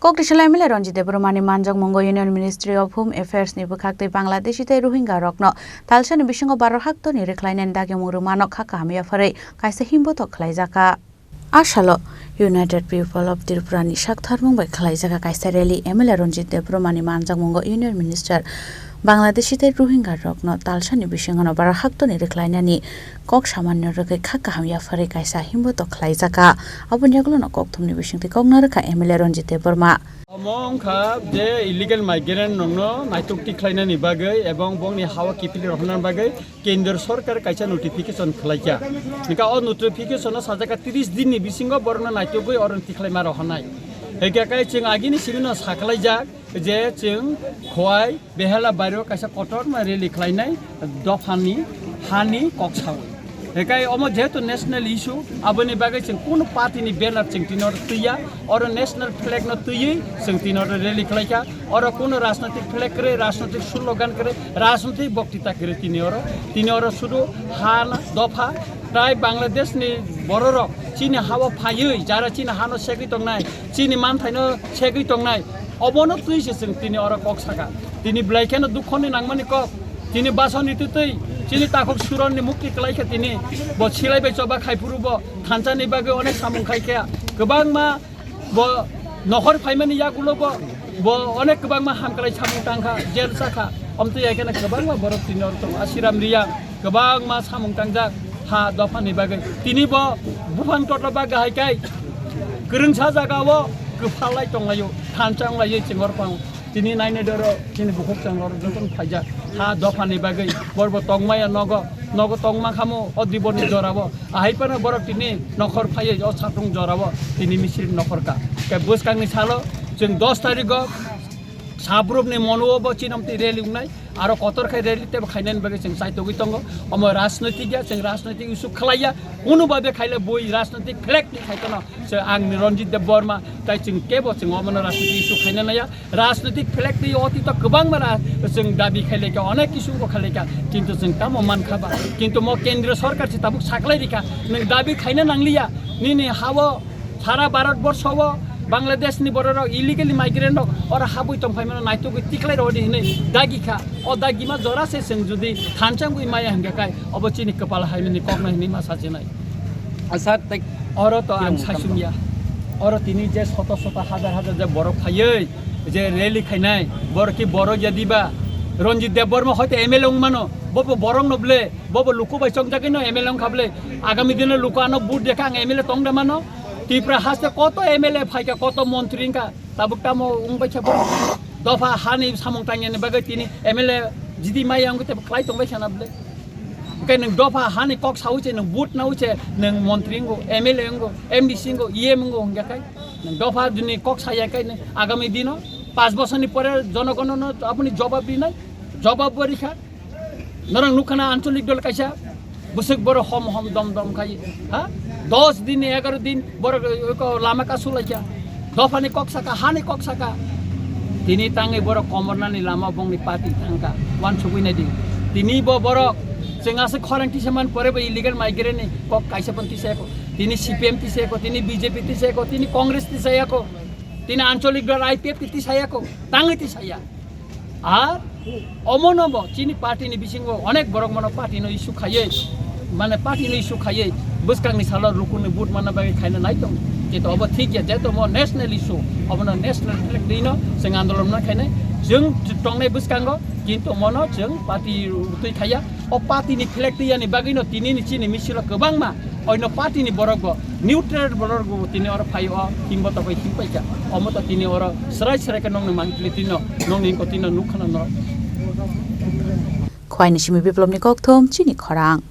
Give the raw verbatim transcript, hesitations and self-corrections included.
Kokrisalo M L A Ranjit Debbarmani manjakmungo Union Ministry of Home Affairs ni bwkhaktwi Bangladeshi tei Rohingya rokno talsani bisingo baro haktorni rwkhlainani dagimung rwmano kha kaham yapharwi kaisa himbotok khlaijakha. A salo United People of Tripura ni saktharmung bai khlaijak kaisa rally M L A Ranjit Debbarmani manjakmungo Union Minister Bangladeshi tei Rohingya rokno talsani bisingono baro haktorni rwkhlainani kok samanino rwgwi kha kaham yapharwi kaisa himbotok khlaijakha. Aboni yagulono kokthumni bisingtwi kokna rwkha M L A Ranjit Debbarma. Omo wngkha je illegal migrant rokno naitok tikhlainani bagwi ebong bongni hawa kiphilwi rohornani bagwi Kendra Sorkar kaisa notification khlaikha. Hingkha o notification o sajakha tris din ni bisingo borokno naitugwi oro tikhlaima rohornai. Hingkha khe chwng agini simino sakhlaijak je chwng Khowai Behela bario kaisa kotorma rally khlainai dophani hani kok sawi. Hingkha omo jehetu national issue, aboni bagwi chwng kunu party ni banner chwng tini oro twiya, oro national flag no twiwi chwng tini oro rally khlaikha. Oro kunu rajnoitik flag kwrwi, rajnoitik slogan kwrwi, rajnoitik boktita kwrwi tini oro. Tini oro sudu ha na dopha, tai Bangladesh ni bororok chini hao phaiwi, jara chini hano segwi tongnai, chini manthaino segwi tongnai, obono twi se chwng tini oro kok saka. Tini belai kheno dukhoni nangmani kok, tini basoni twtwi, chini takhuk suronni mukti kwlaikha tini, bo silai bai choba khaiphuru bo thansani bagwi onek samung khaikha, kwbangma Bo nokhor phaimani yagulo bo, bo onek kwbangma hamkrai samung tangkha, jel sakha. Omtwi hai kheno kwbangma borok tini oro tongo. Asiram Riyang kwbangma samung tangjak ha dophani bagwi. Tini bo buphang totla bagwi hai kai kwrwngsa jagao kwphalai tonglaio, thansa wnglaiwi chengor pang. Tini nainai doro chini bukhuk changrok jotono phaijak ha dophani bagwi. Borbo tongmaya nogo, nogo tongma khamo o diboni jorao. Ahai phano borok tini nokhor phaiwi o satung jorao tini misil nokhor ka. Khe bwskangni salo chwng dos tarigo Sabrumni monuo bo chinomti rally wngnai. Aro kotor khai rally tebo khainani bagwi chwng chaitogwi tongo. Omo rajnoitik ya, chwng rajnoitik issue khlaiya. Kunu babe khaile bui rajnoitik flag ni khai tono. Chwng ang Ranjit Debbarma, tai chwng kebo chwng omono rajnoitik issue khaina naya. Rajnoitik flag twi otito kwbangma ra-, chwng dabi khailekha, onek kisu bo khailekha, kintu chwng tamo mankha ba. Kintu mo kendriya sorkar se tabuk saklai rikha, nwng dabi khaina nangliya, nini hao sara Bharat borsho o Bangladesh ni bororok illegally migrant rok oro habwi tongphaimano naitugwi tiklai rodi hinwi dagi kha. O dagima jora se chwng jodi thansa wngwi maya hingkha kai, obo chini kwpal haimani kokno hinwi ma sachinai. Asa, tei oro to ang saichung ya. Oro tini je soto soto hajar hajar je borok phaiwi je rally khainai, borok ki borok ya diba? Ranjit Debbarma hoite M L A wng mano, bo bo borok no ble, bo bo luku bai chongjagwi no M L A wng kha ble. Agami dino luku ano vote dekha ang M L A tong da mano. Tripura haste koto M L A phaikha, koto montri wngkha, tabuk tamo wng bai kha bo. Dopha hani samung tangya ni bagwi tini M L A jidi maya wngwi tebo khlai tong bai kha na ble. Hwnkhe nwng dopha hani kok saui se, nwng vote naui se, nwng montri wngo, M L A wngo, M D C wngo, E M wngo hwnkhe kai nwng dopha juni kok saya kai nwng agami dino panch bosorni pore jonogonono apni jobab rinai, jobab bo rikha. Norok nukha na ancholik dol kaisa bwswk borok hom hom dom dom khai, ha? Dos din, egaro din borok eko lama kasu laikha. Dophani kok saka, hani kok saka. Tini tangwi borok komornani lama bongni party thangkha. Wansugwi naidi. Tini bo borok chwng aswk khorang tisa man pore bo illegal migrant ni kok kaisa pon tisa yako. Tini C P M tisa yako, tini B J P tisa yako, tini Congress tisa yako. Tini ancholik dol I P F tisa yako. Tangwi tisa ya. Ar omono bo chini party ni bisingo onek borok mano party no issue khaiye, mane party no issue khaiye bwskang ni salo rukun ni vote manna bagwi khaina nai tong. Kintu obo thik ya, jeto mo national issue, obono national flag dino chwng andolon ma khainai. Chwng tongnai bwskango, kintu mono chwng party twi khaiya. O party ni flag twi yani bagwi no tini ni chini misilo kwbangma Oino party ni borok bo, neutral borok bo tini oro phai o, himbo tokoi him paikha. Omo to tini oro srai srai khe nokni mangpili tino, nokni ko tino nukha na norok. Khwaini simi Biplopni kokthom chini khorang.